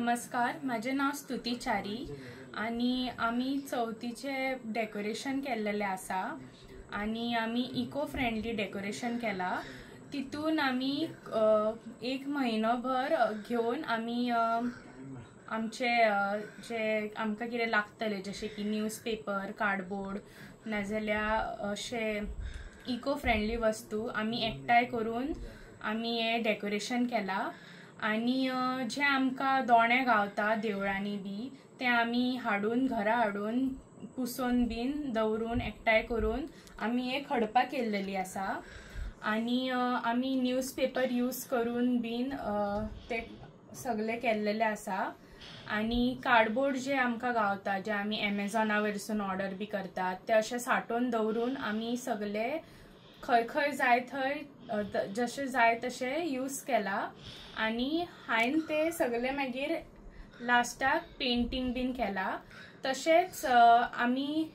नमस्कार, म्हाजें नांव स्तुती च्यारी आनी आमी चवथीचें डेकोरेशन केल्लेलें आसा आनी आमी इको फ्रेंडली डेकोरेशन केलां. तितून आमी एक म्हयनोभर घेवन आमी आमचे जे आमकां कितें लागतलें जशें की न्यूज पेपर, कार्डबोर्ड नाजाल्यार अशें इको फ्रेंडली वस्तू आमी एकठांय करून आमी हें डेकोरेशन केलां. आनी जे आमकां दोणे गावता देवळांनी बी ते आमी हाडून घरा हाडून पुसोन बीन दवरून एकठांय करून आमी हे खडपां केल्लेली आसा. आनी आमी न्यूज पेपर यूज करून बीन ते सगळे केल्लेले आसा. आनी कार्डबोर्ड जे आमकां गावता जे आमी एमेझॉना वयरसून ऑर्डर बी करतात ते अशे सांठोवन दवरून आमी सगळे खंय खंय जाय थंय जशें जाय तशें यूज केला. आनी हांवें ते सगळे मागीर लास्टाक पेंटींग बीन केला. तशेंच आमी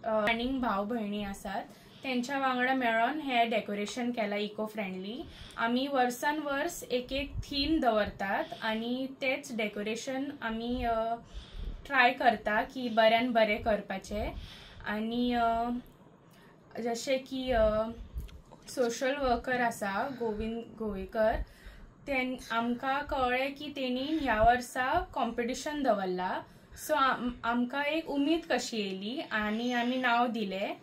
आनीक भाव भयणी आसात तेंच्या वांगडा मेळोन हें डेकोरेशन केलां इको फ्रेंडली. आमी वर्सान वर्स एक एक थीम दवरतात आनी तेच डेकोरेशन आमी ट्राय करता की बऱ्यान बरें करपाचें. आनी जशें की सोशल वर्कर आसा गोविंद गोवेकर, आमकां कळ्ळें की तेणी ह्या वर्सा कॉम्पिटिशन दवरला. सो आमकां एक उमेद कशी येयली आनी आमी नांव दिलें.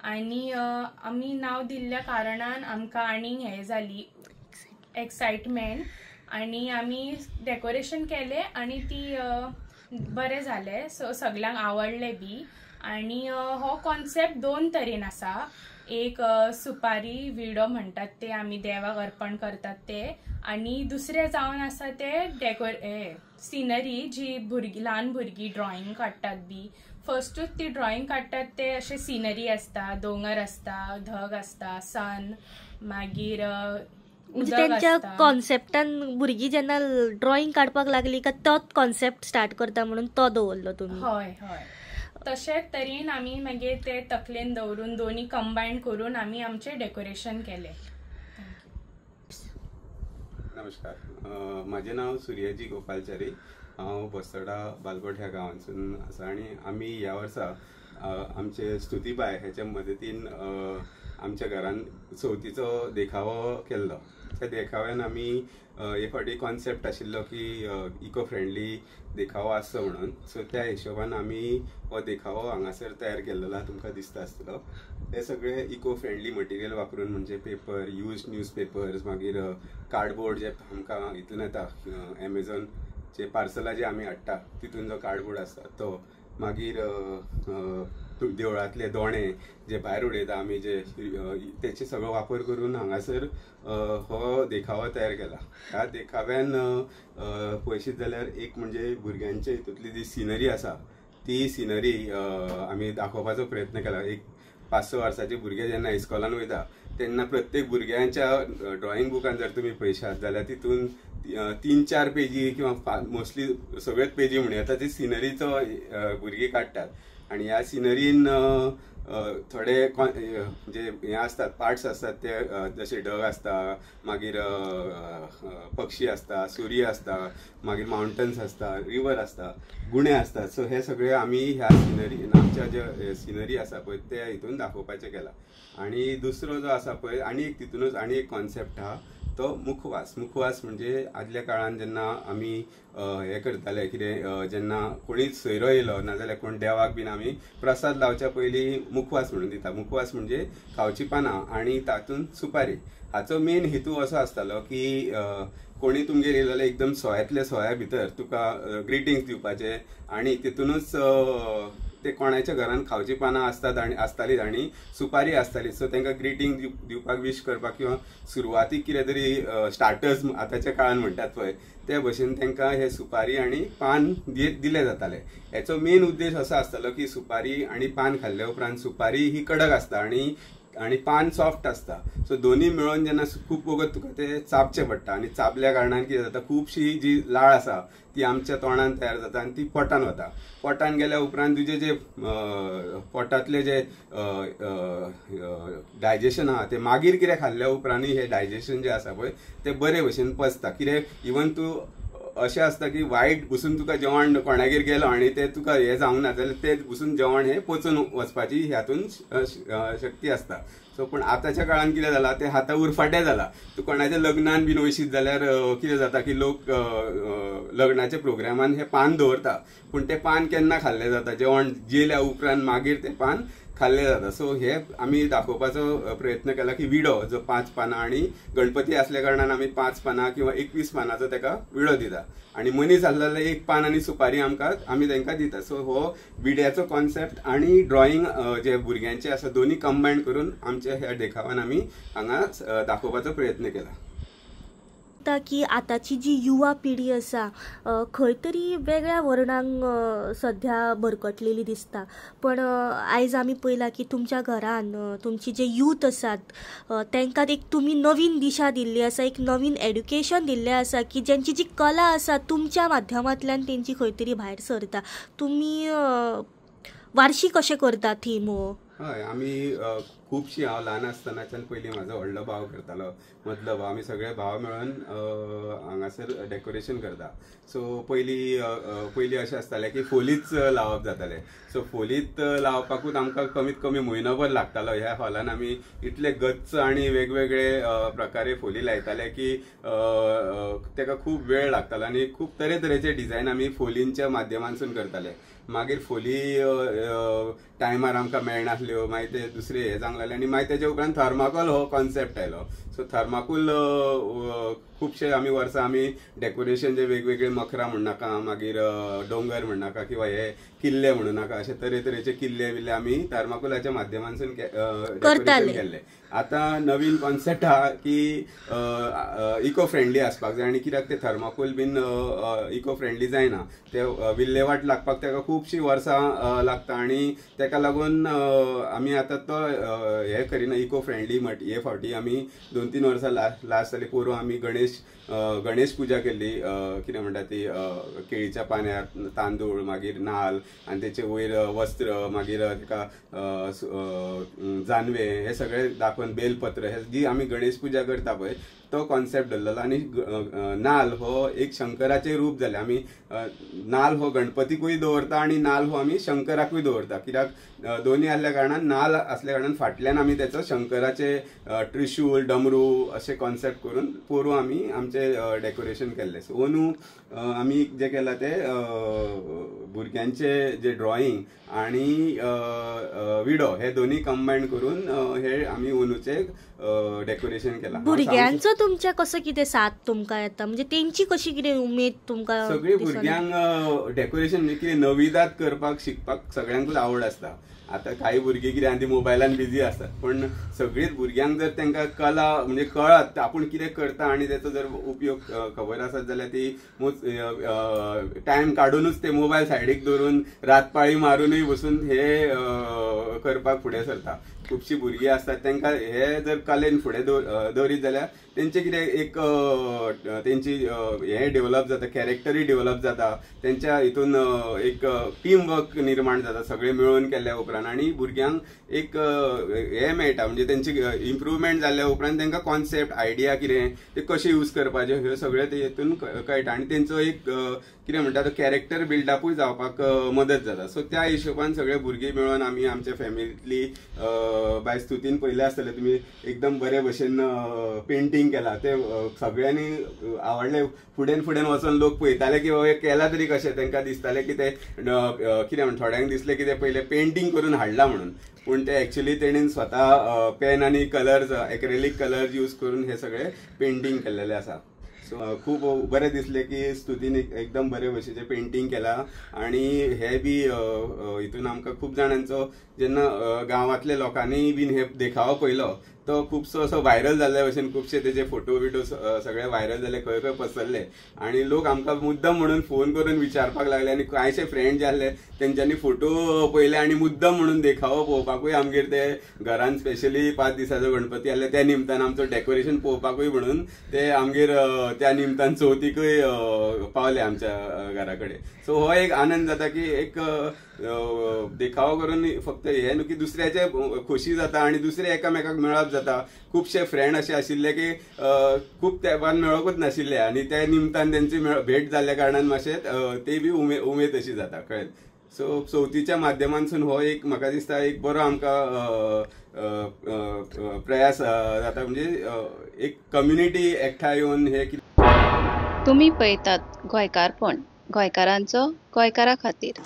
आनी आमी नांव दिल्ल्या कारणान आमकां आनीक हें जाली एक्सायटमेंट आनी आमी डेकोरेशन केलें आनी ती बरें जालें. सो सगल्यांक आवडलें बी. आनी हो कॉन्सेप्ट दोन तरेन आसा. एक सुपारी विडो म्हणटात ते आमी देवाक अर्पण करतात ते, आनी दुसरें जावन आसा ते सिनरी जी भुरगीं ल्हान भुरगीं ड्रॉइंग काडटात बी. फर्स्टूच ती ड्रॉइंग काडटात ते अशे सिनरी आसता, दोंगर आसता, धग आसता, सन, मागीर म्हणजे त्यांच्या कॉन्सेप्टान भुरगीं जेन्ना ड्रॉइंग काडपाक लागली का तोच कॉन्सेप्ट स्टार्ट करता म्हणून तो दवरलो तुमी? हय हय, तशेंच तरेन आमी मागीर ते तकलेन दवरून दोनी कंबायन करून आमी आमचें डेकोरेशन केलें. नमस्कार, म्हाजें नांव सुर्याजी गोपालचारी. हांव बस्तोडा बालकोट ह्या गांवांतसून आसा आनी आमी ह्या वर्सा आमचे स्तुतीबाय हेच्या मदतीन आमच्या घरान चवथीचो देखावो केल्लो. त्या देखाव्यान आमी हे फावटी कॉन्सेप्ट आशिल्लो की इको फ्रेंडली देखावो आसचो म्हणून. सो त्या हिशोबान आमी हो देखावो हांगासर तयार केल्लो तुमकां दिसता आसतलो. हे सगळे इको फ्रेंडली मटेरियल वापरून म्हणजे पेपर, यूज न्यूज पेपर्स, मागीर कार्डबोर्ड जे आमकां हितून येता एमेझॉन जे पार्सलां जे आमी हाडटा तितून जो कार्डबोर्ड आसता तो, मागीर देवळांतले दोणे जे भायर उडयता आमी जे तेचे सगळो वापर करून हांगासर हो देखावो तयार केला. ह्या देखाव्यान पळयशीत जाल्यार एक म्हणजे भुरग्यांचे हितूंतली जी सिनरी आसा ती सिनरी आमी दाखोवपाचो प्रयत्न केला. एक 5-6 वर्साचे भुरगे जेन्ना इस्कॉलान वयता तेन्ना प्रत्येक भुरग्यांच्या ड्रॉइंग बुकान जर तुमी पळयशात जाल्यार तितून 3-4 पेजी किंवा मोस्टली सगळ्योच पेजी म्हणूं येता ती सिनरीचो भुरगीं काडटात. आनी ह्या सिनरीन थोडे जे हे आसतात पार्ट्स आसतात ते जशे ढग आसता, मागीर पक्षी आसता, सूर्य आसता, मागीर माउंटन्स आसता, रिवर आसता, गुणे आसतात. सो हे सगळे आमी ह्या सिनरी आमच्या जे सिनरी आसा पळय ते हितून दाखोवपाचें केलां. आनी दुसरो जो आसा पळय आनी एक तितूनच आनी एक कॉन्सेप्ट आहा तो मुखवास. मुखवास म्हणजे आदल्या काळान जेन्ना आमी हें करताले कितें, जेन्ना कोणीच सोयरो येयलो नाजाल्यार कोण देवाक बीन आमी प्रसाद लावच्या पयलीं मुखवास म्हणून दिता. मुखवास म्हणजे खावची पानां आनी तातूंत सुपारी. हाचो मेन हेतू असो आसतालो की कोणी तुमगेर येयलो जाल्यार एकदम सोयातल्या सोया भितर तुका ग्रिटिंग्स दिवपाचे आनी तितूनच ते कोणाच्या घरान खावची पानां आसतात आनी आसतालीच आनी सुपारी आसताली. सो तांकां ग्रिटींग दिवपाक, विश करपाक किंवा सुरवातीक कितें तरी स्टार्टर्स आतांच्या काळान म्हणटात पळय ते भशेन तांकां हे सुपारी आनी पान दिले जाताले. हेचो मेन उद्देश असो आसतालो की सुपारी आनी पान खाल्ल्या उपरांत सुपारी ही कडक आसता आनी आनी पान सॉफ्ट आसता. सो दोनी मेळोन जेन्ना खूब वगत तुका ते चाबचें पडटा आनी चाबल्या कारणान कितें जाता, खुबशी जी लाळ आसा ती आमच्या तोंडान तयार जाता आनी ती पोटान वता. पोटान गेल्या उपरांत तुजे जे पोटांतले जे डायजेशन आहा ते मागीर कितें खाल्ल्या उपरांतूय हे डायजेशन जे आसा पळय ते बरे भशेन पचता. कितें इवन तूं अशें आसता की वायट बसून तुका जेवण कोणागेर गेलो आनी ते तुका हें जावंक ना जाल्यार ते बसून जेवण हें पचून वचपाची ह्यातून शक्ती आसता. सो पूण आतांच्या काळान कितें जालां तें आतां उरफाटें जालां. तूं कोणाच्या लग्नान बीन वयशीत जाल्यार कितें जाता की लोक लग्नाच्या प्रोग्रामान हें पान दवरता, पूण तें पान केन्ना खाल्लें जाता, जेवण जेल्या उपरांत मागीर तें पान खाल्लें जाता. सो हे आमी दाखोवपाचो प्रयत्न केला की विडो जो 5 पानां आनी गणपती आसल्या कारणान आमी 5 पानां किंवा 21 पानांचो ताका विडो दिता आनी मनीस आसलो जाल्यार 1 पान आनी सुपारी आमकां आमी तांकां दिता. सो हो विड्याचो कॉन्सेप्ट आनी ड्रॉइंग जे भुरग्यांचे आसा दोनी कंबायन करून आमच्या ह्या देखावान आमी हांगा दाखोवपाचो प्रयत्न केला. की आतांची जी युवा पिढी आसा खंय तरी वेगळ्या वर्णांक सध्या भरकटलेली दिसता, पण आयज आमी पळयलां की तुमच्या घरान तुमची जे यूथ आसात तांकां एक तुमी नवीन दिशा दिल्ली आसा, एक नवीन एड्युकेशन दिल्लें आसा की जेंची जी कला आसा तुमच्या माध्यमांतल्यान तेंची खंय तरी भायर सरता. तुमी वार्षिक कशें करता थीम हो? हय, आमी खुबशीं, हांव ल्हान आसतनाच्यान पयलीं म्हाजो व्हडलो भाव करतालो, मदलो भाव, आमी सगळे भाव मेळून हांगासर डेकोरेशन करता. सो पयलीं पयलीं अशें आसतालें की फोलीच लावप जातालें. सो फोलीत लावपाकूच आमकां कमीत कमी म्हयनोभर लागतालो. ह्या हॉलान आमी इतले गच्च आनी वेगवेगळे प्रकारे फोली लायताले की ताका खूब वेळ लागतालो आनी खूब तरेतरेचे डिजायन आमी फोलींच्या माध्यमांतसून करताले. मागीर फोली टायमार आमकां मेळनासल्यो, मागीर ते दुसरे हे जावंक लागले आनी मागीर तेच्या उपरांत थर्माकोल हो कॉन्सेप्ट आयलो. सो थर्माकोल खुबशे आमी वर्सां आमी डेकोरेशन जे वेगवेगळे मखरां म्हणनाका, मागीर दोंगर म्हणनाका किंवा हे किल्ले म्हणू नाका, अशे तरेतरेचे किल्ले बिल्ले आमी थर्माकोलाच्या माध्यमांतसून डेकोरेशन केल्ले. आतां नवीन कॉन्सेप्ट आहा की इको फ्रेंडली आसपाक जाय आनी कित्याक ते थर्माकोल बीन इको फ्रेंडली जायना, ते विल्लेवाट लागपाक ताका खुबशीं वर्सां लागता आनी ताका लागून आमी आतां तो हे करिना इको फ्रेंडली. हे फावटी आमी 2-3 वर्सां लास्ट जाली पोरूं आमी गणेश पुजा केल्ली, कितें म्हणटा ती केळीच्या पान्यार तांदूळ, मागीर नाल्ल आनी तेचे वयर वस्त्र, मागीर ताका जानवें, हे सगळें दाखोवन बेलपत्र, हे जी आमी गणेश पुजा करता पळय तो कॉन्सेप्ट धरलेलो. आनी नाल्ल हो एक शंकराचें रूप जालें. आमी नाल्ल हो गणपतीकूय दवरता आनी नाल्ल हो आमी शंकराकूय दवरता, कित्याक दोनी आसल्या कारणान नाल्ल आसल्या कारणान फाटल्यान आमी तेचो शंकराचे त्रिशूल, डमरू अशें कॉन्सेप्ट करून पोरूं आमी आमचें डेकोरेशन केल्लें. सो अंदू आमी जें केलां तें भुरग्यांचे जे ड्रॉइंग आनी विडो हे दोनी कंबायन करून हे आमी अंदूचें डेकोरेशन केलां. भुरग्यांचो तुमच्या कसो कितें साथ तुमकां येता, म्हणजे तेंची कशी कितें उमेद तुमकां? सगळीं भुरग्यांक डेकोरेशन कितें नविदाद करपाक शिकपाक सगळ्यांकूच आवड आसता. आतां कांय भुरगीं कितें आनी ती मोबायलान बिजी आसतात, पूण सगळींच भुरग्यांक जर तांकां कला म्हणजे कळत आपूण कितें करता आनी तेचो जर उपयोग खबर आसत जाल्यार ती टायम काडुनूच ते मोबायल सायडीक दवरून रातपाळी मारुनूय बसून हे करपाक फुडें सरता. खुबशीं भुरगीं आसतात तांकां हे जर कलेन फुडें दवरीत जाल्यार तेंचे कितें एक तेंची हें डेवलप जाता, कॅरेक्टरूय डेवलप जाता, तेंच्या हितून एक टीम वर्क निर्माण जाता सगळें मेळून केल्ल्या उपरांत आनी भुरग्यांक एक हें मेळटा, म्हणजे तेंची इम्प्रुवमेंट जाल्ल्या उपरांत तांकां कॉन्सेप्ट आयडिया कितें ते कशें यूज करपाचे ह्यो सगळें ते हितून कळटा आनी तेंचो एक कितें म्हणटा तो कॅरेक्टर बिल्डअपूय जावपाक मदत जाता. सो त्या हिशोबान सगळे भुरगीं मेळून आमी आमच्या फॅमिलींतली बाय स्तुतीन पयलें आसतलें तुमी एकदम बरे भशेन पेंटींग केलां तें सगळ्यांनी आवडलें. फुडें फुडें वचोन लोक पळयताले की बाबा केलां तरी कशें, तांकां दिसतालें की तें कितें म्हण, थोड्यांक दिसलें की तें पयलें पेंटींग करून हाडलां म्हणून, पूण तें एक्चुली तेणेन स्वता पेन आनी कलर्स, एक्रेलीक कलर्स यूज करून हे सगळें पेंटींग केल्लेलें आसा. सो खूब बरें दिसलें की स्तुतीन एकदम बरे भशेचें पेंटींग केलां आनी हे बी हितून आमकां खूब जाणांचो जेन्ना गांवांतल्या लोकांनी बीन हे देखावो पळयलो तो खुबसो असो व्हायरल जाल्ल्या भशेन खुबशे तेजे फोटो बिटो सगळे व्हायरल जाले, खंय खंय पसरले आनी लोक आमकां मुद्दम म्हणून फोन करून विचारपाक लागले आनी कांयशे फ्रेंड जे आसले तेंच्यांनी फोटो पळयले आनी मुद्दम म्हणून देखावो पळोवपाकूय आमगेर ते घरान स्पेशली 5 दिसाचो गणपती आसले त्या निमतान आमचो डेकोरेशन पळोवपाकूय म्हणून ते आमगेर त्या निमतान चवथीकूय पावले आमच्या घरा कडेन. सो हो एक आनंद जाता की एक देखावो करून फक्त हे न्हू की दुसऱ्याचे खोशी जाता आनी दुसरे एकामेकाक मेळप जाता. खुबशे फ्रेंड अशे आशिल्ले की खूब तेंपान मेळोकूच नाशिल्ले आनी त्या निमतान तेंची भेट जाल्ल्या कारणान मातशें ते बी उमेद अशी जाता, कळ्ळें. सो चवथीच्या माध्यमांतसून हो एक म्हाका दिसता एक बरो आमकां प्रयास जाता, म्हणजे एक कम्युनिटी एकठांय येवन हे तुमी पळयतात गोंयकारपण, गोंयकारांचो गोंयकारा खातीर.